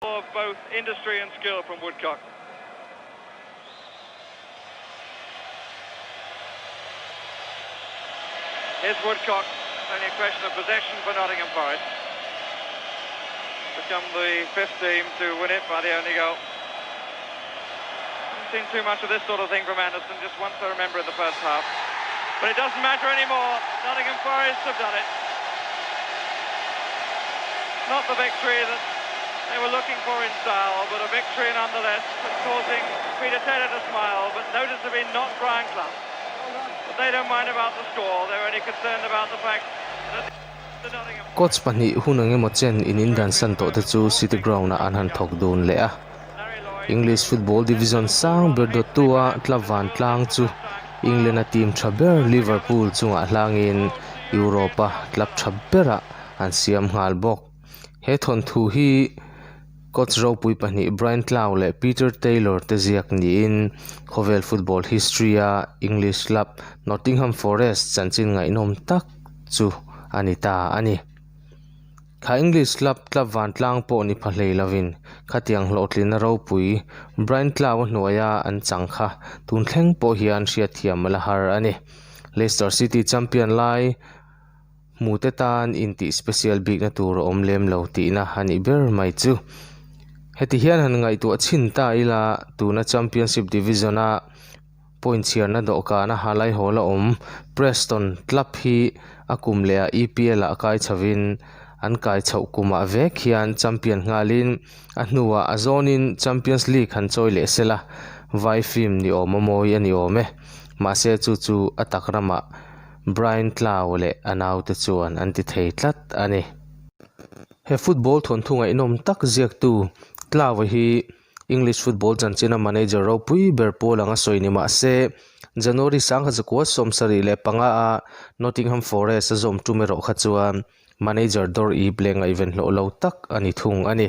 Of both industry and skill from Woodcock. Here's Woodcock, only a question of possession for Nottingham Forest. Become the fifth team to win it by the only goal. Haven't seen too much of this sort of thing from Anderson, just once I remember in the first half. But it doesn't matter anymore. Nottingham Forest have done it. Not the victory that they were looking for in style, but a victory nonetheless, causing Peter Taylor to smile, but noticeably not Brian Clough. But they don't mind about the score, they're only concerned about the fact that Coach pahnih hun eng emaw chen in indansan tawh te chu City Ground-ah an han thawk dun leh a. English football division sang ber dawttu-a club vantlang chu England-a team tha ber Liverpool chungah hlangin Europe-a club tha berah an siam nghal bawk. He thawnthu hi coach ropui pahnih Brian Clough leh Peter Taylor te ziak niin khawvel football history-a English club Nottingham Forest chanchin ngaihnawm tak chu a ni ta a ni. Kha English club club vantlang pawh ni pha hlei lovin khatiang hlawhtlinna ropui Brian Clough-a hnuaia an chang kha tun thleng pawh hian hriatthiam a la har a ni. Leicester City champion lai hmute tan intih special bikna tur a awm lem lo tihna a nih ber mai chu. Heti hian han ngaihtuah chhin ta ila tuna Championship Division-a Point chhiarna dawhkana halai hawl a awm. Preston club hi a kum lehah EPL ah kai chhovin an kai chhoh kumah vek hian champion nghalin a hnuah a zawnin Champions League han chawi leh sela vai film ni awm a mawi a ni awm e. Mahse chu chu a tak ramah Brian Clough leh a naute chuan an ti thei tlat a ni. He football thawnthu ngaihnawm tak ziaktu Clough hi English football chanchina manager ropui ber pawl anga sawi ni mah se, January 1975 a Nottingham Forest a zawm tum erawh kha chuan manager dawr ip leh ngaihven hlawh lo tak a ni thung a ni.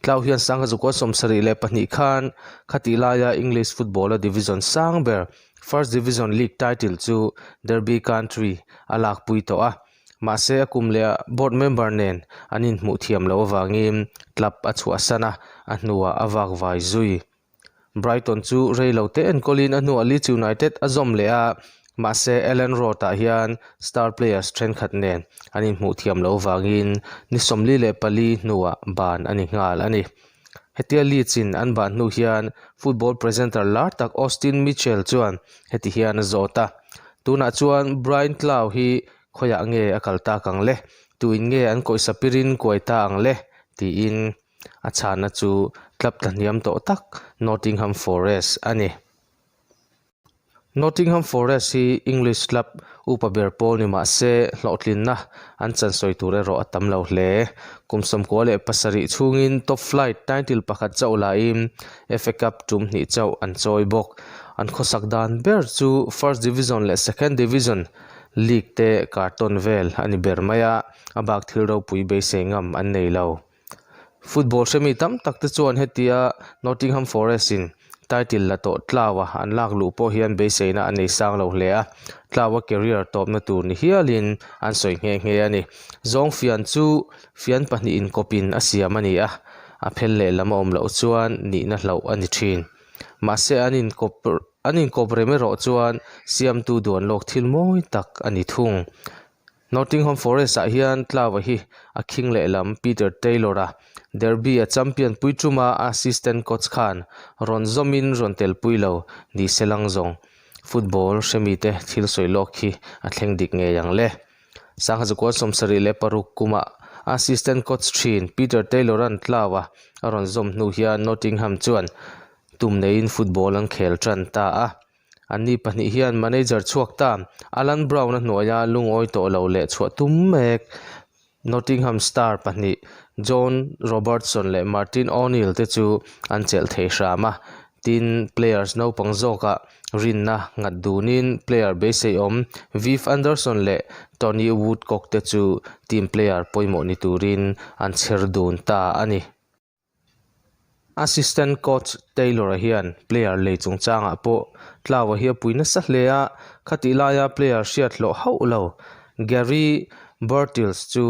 Tlau hian 1972 khan khatih laia English football-a division sang ber First Division League title chu Derby County a lakpui tawh a. Mahse a kum leh ah board member nen an inhmuh thiam loh avangin club a chhuahsan a, a hnuah a vak vai zui. Brighton chu rei lo te enkawlin a hnuah Leeds United a zawm leh a, mahse Elland Road ah hian star players thenkhat nen an inhmuh thiam loh avangin ni 44 hnuah ban a ni nghal a ni. Hetia Leeds in an ban hnu hian football presenter lar tak Austin Mitchell chuan heti hian a zawt a, Tunah chuan Brian Clough hi khawiah nge a kal tak ang le? Tuin nge an kawihsa pirin kuai ta ang le? tiin a chhanna chu club tlahniam tawh tak Nottingham Forest a ni. Nottingham Forest hi English club upa ber pawl ni mah se hlawhtlinna an chan sawi tur erawh a tam lo hle. Kum 97 chhungin top flight title pakhat chauh lahin FA Cup tum hnih chauh an chawi bawk. An khawsak dan ber chu First Division leh Second Division league te kartawn vel a ni ber mai a, a bak thil ropui beisei ngam an nei lo. Football hremi tam tak te chuan hetia Nottingham Forest in title la tawh Tlau-a an lak luh pawh hian beiseina a nei sang lo hle a, Tlau-a career tawpna tur ni hialin an sawi nghe nghe a ni. Zawng fian chu fian pahnih inkawpin a siam a ni a, a phel lehlam a awm loh chuan nihna hloh a ni thin. Mahse an inkawp an inkawp rem erawh chuan siamtu duan lawk thil mawi tak a ni thung. Nottingham Forest ah hian Clough-a hi a khing lehlam Peter Taylor-a Derby-a champion pui ṭuma a assistant coach khan rawn zawmin rawn telpui lo ni se lang zawng football hremite thil sawi lawk khi a thleng dik ngei ang le. Sanghazakual 76 kumah assistant coach ṭhin Peter Taylor-a'n Clough-a a rawn zawm hnu hian Nottingham chuan tum neiin football an khel ṭan ta a. Anni pahnih hian manager chhuak ta Alan Brown-a hnuaia lungawi tawh lo leh chhuah tum mek. Nottingham star pahnih John Robertson leh Martin O'Neill te chu an chelh thei hram a, tin players naupang zawkah rinna nghat dunin player beiseiawm Viv Anderson leh Tony Woodcock te chu team player pawimawh ni turin an chher dun ta a ni. Assistant coach Taylor-a hian player lei chungchangah pawh Tlau-a hi a pui nasa hle a, khatih laia player hriat hlawh hauh lo Gary Birtles chu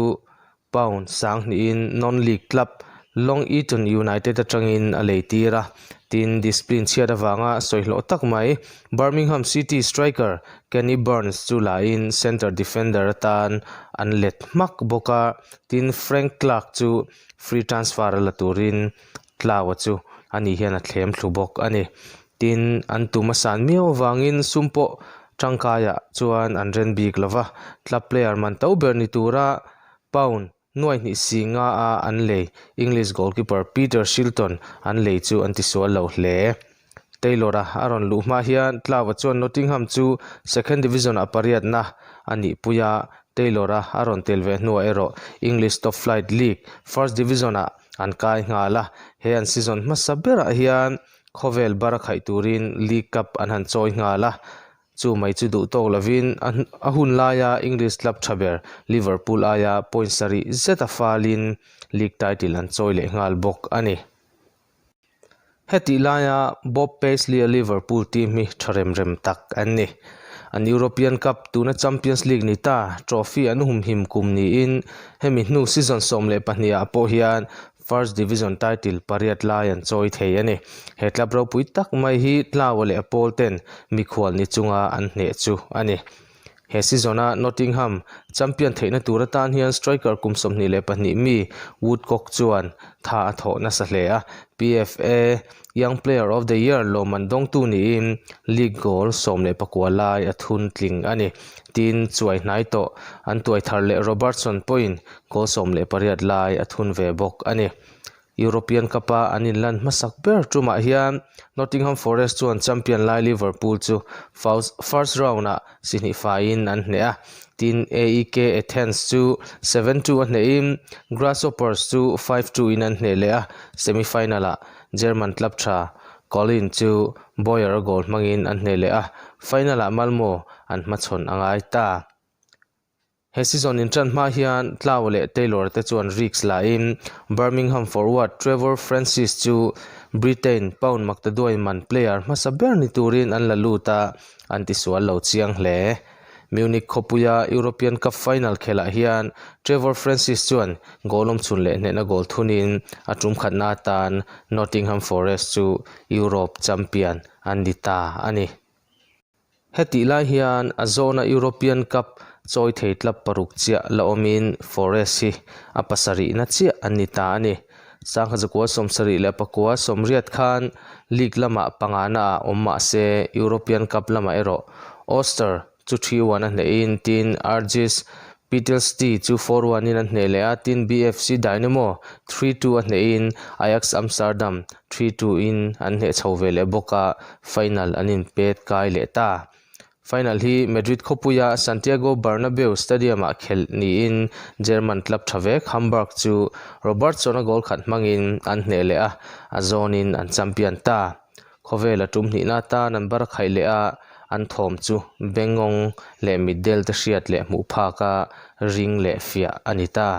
pound sang hnihin non-league club Long Eaton United atangin a lei tir a, tin discipline chhiat avanga sawi hlawh tak mai Birmingham City striker Kenny Burns chu lain centre defender atan an let hmak bawk a, tin Frank Clark chu Free transfer a la turin Tlaua chu ani hian a thlem thlu bawk a ni. Tin, an tum a san miau avangin sum pawh tangkaiah chuan an ren bik lo va, club player man to ber ni tura pound nuai hnih si nga a an lei English goalkeeper Peter Shilton an lei chu an tisual lo hle. Taylor-a a rawn luh hma hian Tlaua chuan Nottingham chu Second Division-ah pariatna a nihpui a, Taylor-a a rawn tel ve hnuah erawh English Top Flight League First Division-ah an kai nghal a, he an season hmasa berah hian khawvel bar a khaih turin League Cup an han chawi nghal a, chu mai chu duh tawk lovin a hun laia English club tha ber Liverpool aia point sarih zeta falin league title an chawi leh nghal bawk a ni. Hetih laia Bob Paisley-a Liverpool team hi tha rem rem tak an ni. An European Cup, tuna Champions League ni ta, trophy an humhim kum niin hemi hnu season 12 ah pawh hian First Division title pariat lai an chawi thei a ni. He club ropui tak mai hi Tlaua leh a pawl ten mikhual ni chunga an hneh chu a ni. He season-a Nottingham champion theihna tur atan hian striker kum 22 mi Woodcock chuan tha a thawh nasa hle a, PFA Young Player of the Year lawmman dawngtu niin league goal 19 lai a thun tling a ni. Tin, chuai hnai tawh an tuai thar leh Robertson pawhin goal 18 lai a thun ve bawk a ni. European Cup-a an inlan hmasak ber tumah hian Nottingham Forest chuan champion lai Liverpool chu first round-ah si hnih faiin an hneh a, tin AEK Athens chu 7-2 a hnehin Grasshoppers chu 5-2 in an hneh leh a, semi-final-ah German club tha Cologne chu Boyer-a goal hmangin an hneh leh a, final-ah Malmo an hmachhawn a ngai ta. He season inṭan hma hian Tlau leh Taylor te chuan risk lahin Birmingham forward Trevor Francis chu Britain pound maktaduai man player hmasa ber ni turin an la lut a, an tisual lo chiang hle. Munich khawpuia European Cup final khelh ah hian Trevor Francis chuan goal awmchhun leh hnehna goal thunin a tum khatna atan Nottingham Forest chu Europe champion an ni ta a ni. Hetih lai hian a zawna European Cup chawi thei club paruk chiah la awmin Forest hi a pasarihna chiah an ni ta a ni. Sangha zakua 79 sawmriat khan league lamah pangana ah awm mah se European Cup lamah erawh Oster chu 3-1 a hnehin tin Argis Pitelsti chu 4-1 in an hneh leh a, tin BFC Dynamo 3-2 a hnehin Ajax Amsterdam 3-2 in an hneh chho ve leh bawk a, final an inpet kai leh ta. Final hi Madrid khawpuia Santiago Bernabeu Stadium-ah khelh niin German club tha vek Hamburg chu Robertson-a goal khat hmangin an hneh leh a, a zawnin an champion ta. Khawvela tum hnihna atan an bar khaih leh a, an thawm chu bengawng leh mitdel te hriat leh hmuh phaka ring leh fiah a ni ta.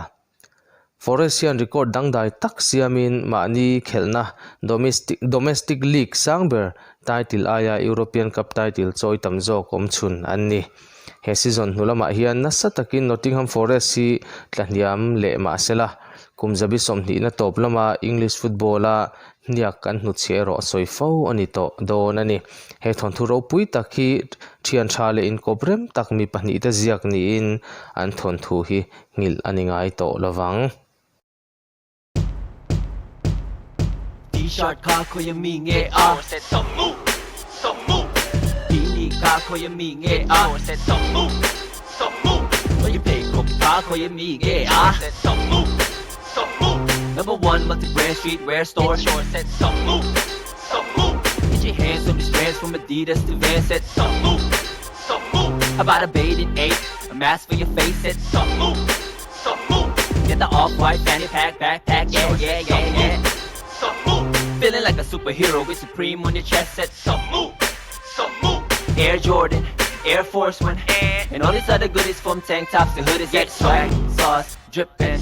Forest hian record dangdai tak siamin mahni khelhna domestic domestic league sang ber title aia European Cup title chawi tam zawk awm chhun an ni. He season hnu lamah hian nasa takin Nottingham Forest hi tlahniam leh mah sela, kum zabi sawmhnihna tawp lama English football-a hniak kan hnutchhiah erawh sawi fo a ni tawh dawn a ni. He thawnthu ropui tak hi thian tha leh inkawp rem tak mi pahnihte ziak niin an thawnthu hi nghilh a ni ngai tawh lovang. T-shirt kha khawi mi nge a? Beanie kha khawi mi nge a? Khawi pheikhawk kha khawi mi nge a? Number one multi-brand streetwear store. Get your hands on these brands from Adidas to Vans. How about a bathing ape? A mask for your face. Get the off-white fanny pack, backpack, yeah, yeah, yeah, yeah. Feeling like a superhero with Supreme on your chest, set Air Jordan, Air Force One, and all these other goodies from tank tops to hoodies. Get swag, sauce, drippin',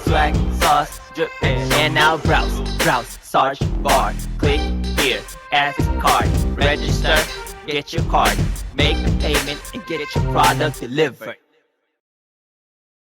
swag, sauce, drippin'. And now browse, browse, search bar, click here, add to cart, register, get your card, make the payment, and get your product delivered.